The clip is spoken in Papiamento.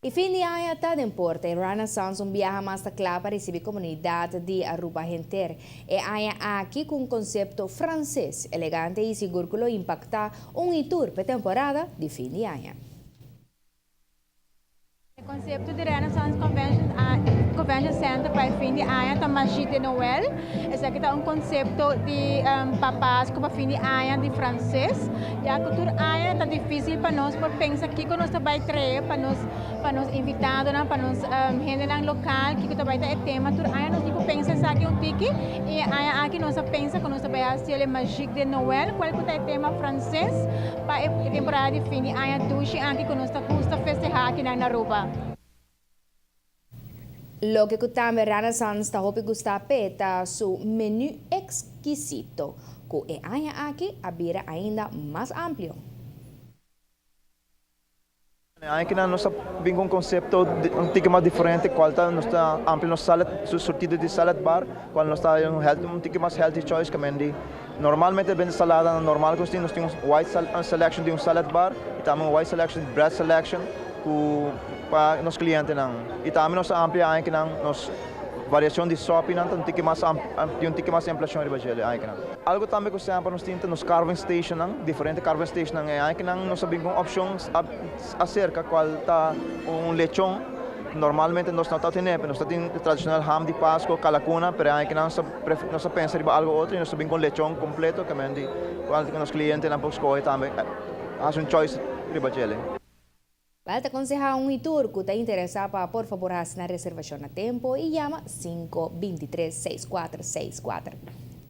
E fin di aña ta den porta y Renaissance un biaha mas ta cla pa ricibi comunidad di Aruba henter. E aña aki cu un concepto Frances, elegante y sigur cu lo impacta un y tur p'e temporada di fin di aña. E concepto di Renaissance Convention Center pa e fin di aña ta Magie de Noël. Esaki ta un concepto di pa Pasco, pa fin di aña di Frances. Ya cu tur aña ta dificil pa nos por pensa kico nos ta bay trae pa nos invitadonan, pa nos hendenan local, kico ta bay ta e tema. Tur aña nos tin cu pensa esaki un tiki y e aña aki nos a pensa cu nos ta bay haci e Magie de Noël, cual cu ta e tema Frances pa e temporada di fin di aña dushi aki cu nos ta gusta festeha aki na Aruba. Loke cu tambe Renaissance ta hopi gusta p'e ta su menu exkisito, cu e aña aki a bira ainda mas amplio. Aki nos a bin cu un concepto un tiki mas diferente, cual ta nos ta amplia nos salad, su surtido di salad bar, cual nos ta un healthy, un tiki mas healthy choice cu normalmente bende salada normal cu nos tin un wide selection di un salad bar y tambe un wide selection di bread selection cu pa nos clientenan. Y tambe nos a amplia aki nos variacion di sopi nan un tiki mas ampliacion riba dje aki nan. Algo tambe cu semper nos tin nos carving station nan, diferente carving station nan aki nan nos a bin cu opcion acerca cual ta un lechon. Normalmente nos no ta tene, nos tin tradicional ham di Pasco, kalakuna, pero aki nan nos a pensa riba algo otro y nos a bin cu lechon completo cu di cual nos clientenan por scoge tambe, haci un choice riba dje. Wel, ta conseha un y tur cu ta interesa pa por fabor haci reservacion na tempo y yama 5 23 6464.